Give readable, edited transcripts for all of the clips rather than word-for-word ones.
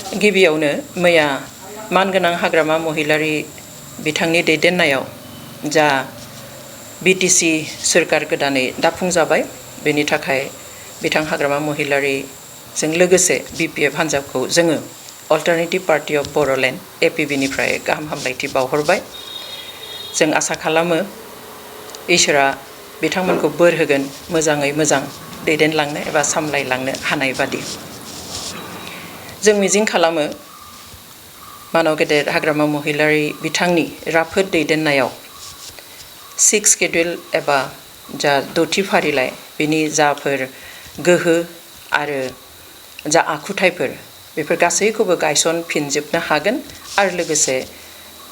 गिबियावनो मैया मानगोनां हाग्रामा महिलारि बिथांनि दैदेननायाव जा बिटिसि सोरखार गोदानै दाफुंजाबाय बेनि थाखाय बिथां हाग्रामा महिलारिजों लोगोसे बिपिएफ हान्जाखौ जोङो अल्टारनेटिभ पार्टी अफ बर'लेण्ड एपिबिनिफ्राय गाहाम हामलायथि बावहरबाय। जों आसा खालामो इसोरा बिथांमोनखौ बोर होगोन मोजाङै मोजां दैदेनलांनो एबा सामलायलांनो हानाय बादि। जों मिजिं खालामो मानव गेदेर हाग्रामा महिलारि बिथांनि राफोद दैदेननायाव 6 शेड्युल एबा जा 6थि फारिलाइ बिनि जाफोर गोहो आरो जा आखुथायफोर बेफोर गासैखौबो गायसनफिनजोबनो हागोन आरो लोगोसे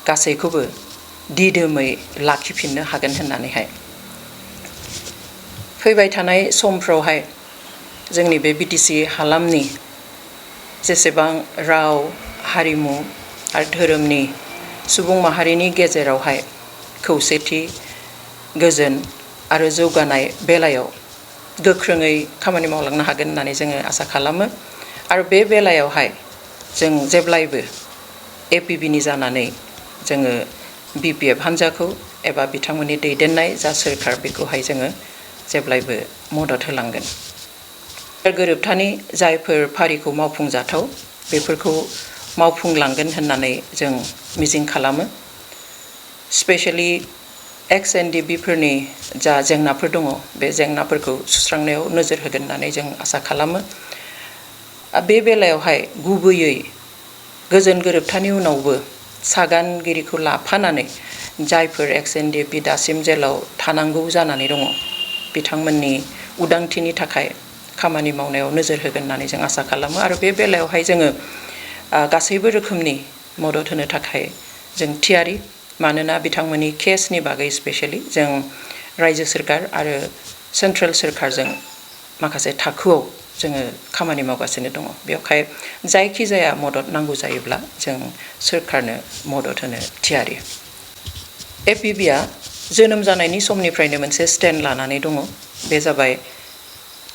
गासैखौबो दिदोमै लाखिफिननो हागोन होननानैहाय फैबाय थानाय समफ्रावहाय जोंनि बे बिटिसि हालामनि जेसेबां राव हारिमु आरो धोरोमनि सुबुं माहारिनि गेजेरावहाय खौसेथि गोजोन आरो जौगानाय बेलायाव गोख्रोङै खामानि मावलांनो हागोन होननानै जोङो आसा खालामो आरो बे बेलायावहाय जों जेब्लायबो एपिबिनि जानानै जोङो बिपिएफ हान्जाखौ एबा बिथांमोननि दैदेननाय जा सोरखार बेखौहाय जोङो जेब्लायबो मदद होलांगोन। गोरोबथानि जायफोर फारिखौ मावफुंजाथाव बेफोरखौ मावफुंलांगोन होननानै जों मिजिं खालामो। स्पेशेलि एक्स-एनडिबिफोरनि जा जेंनाफोर दङ बे जेंनाफोरखौ सुस्रांनायाव नोजोर होगोन होननानै जों आसा खालामो। बे बेलायावहाय गुबैयै गोजोन गोरोबथानि उनावबो सागानगिरिखौ लाफानानै जायफोर एक्स-एनडिबि दासिम जेलाव थानांगौ जानानै दङ बिथांमोननि उदांथिनि थाखाय खामानि मावनायाव नोजोर होगोन होननानै जों आसा खालामो आरो बे बेलायावहाय जोङो गासैबो रोखोमनि मदद होनो थाखाय जों थियारि। मानोना बिथांमोननि केसनि बागै स्पेशेलि जों रायजो सोरखार आरो सेन्ट्रेल सोरखारजों माखासे थाखोआव जोङो खामानि मावगासिनो दङ। बेवहाय जायखिजाया मदद नांगौ जायोब्ला जों सोरखारनो मदद होनो थियारि। एपिबिआ जोनोम जानायनि समनिफ्रायनो मोनसे स्टेन्ड लानानै दङ। बे जाबाय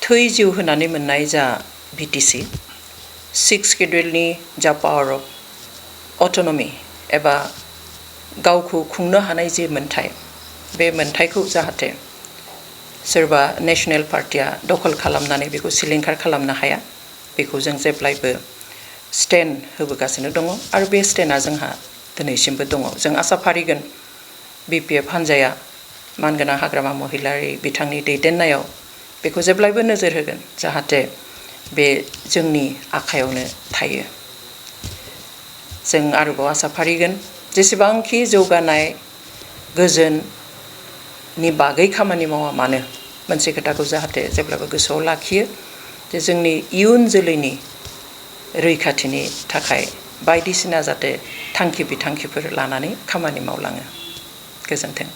थै जिउ होनानै मोननाय जा बिटिसि 6 शेड्युलनि जा पावार अफ अट'नमि एबा गावखौ खुंनो हानाय जे मोन्थाय बे मोन्थायखौ जाहाथे सोरबा नेशनेल पार्टिया दखल खालामनानै बेखौ सिलिंखार खालामनो हाया बेखौ जों जेब्लायबो स्टेन्ड होबोगासिनो दङ आरो बे स्टेन्डआ जोंहा दिनैसिमबो दङ। जों आसा फारिगोन बिपिएफ हान्जाया मानगोनां हाग्रामा महिलारि बिथांनि दैदेननायाव बेखौ जेब्लायबो नोजोर होगोन जाहाथे बे जोंनि आखायावनो थायो। जों आरोबाव आसा फारिगोन जेसेबांखि जौगानाय गोजोननि बागै खामानि मावा मानो मोनसे खोथाखौ जाहाथे जेब्लाबो गोसोआव लाखियो जे जोंनि इयुन जोलैनि रैखाथिनि थाखाय बायदिसिना जाहाथे थांखि बिथांखिफोर लानानै खामानि मावलाङो। गोजोन्थों।